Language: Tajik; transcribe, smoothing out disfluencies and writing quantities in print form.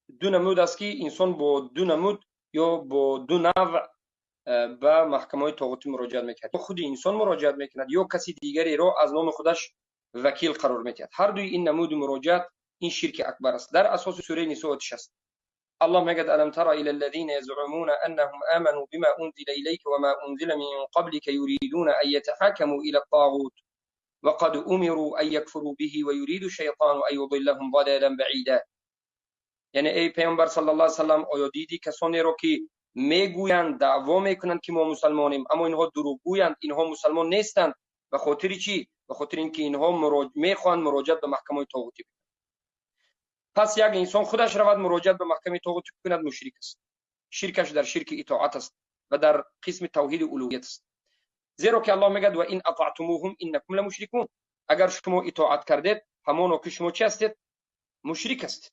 Ду намуд аст, ки инсон бо ду намуд ё бо ду навъ ба маҳкамаҳои тоғутӣ муроҷиат мекунад. Худи инсон муроҷиат мекунад ё каси дигареро аз номи худаш вакил қарор медиҳад. Ҳар дуи ин намуди муроҷиат ин ширки акбар аст. Дар асоси сураи Нисо ояти 60 Аллоҳ мегӯяд: ألم تر إلى الذين يزعمون أنهم آمنوا بما أنزل إليك وما أنزل من قبلك يريدون أن يتحاكموا إلى الطاغوت وقد أمروا أن يكفروا به ويريد الشيطان أن يضلهم ضلالا بعيدا. Яъне, эй паёмбар саллаллоҳу алайҳи васаллам, оё дидӣ касонеро, ки мегӯянд, даъво мекунанд, ки мо мусалмонем, аммо инҳо дурӯғгӯянд, инҳо мусалмон нестанд? Ба хотири чӣ? Ба хотири ин ки инҳо мехоҳанд муроҷиат ба маҳкамаҳои тоғутӣ. Пас як инсон худаш равад, муроҷиат ба маҳкамаи тоғутӣ кунад, мушрик аст. Ширкаш дар ширки итоат аст ва дар қисми тавҳиди улӯҳият аст, зеро ки Аллоҳ мегӯяд: وإن أطعتموهم إنكم لمشركون. Агар шумо итоат кардед, ҳамоно ки шумо чӣ ҳастед? Мушрик ҳастед.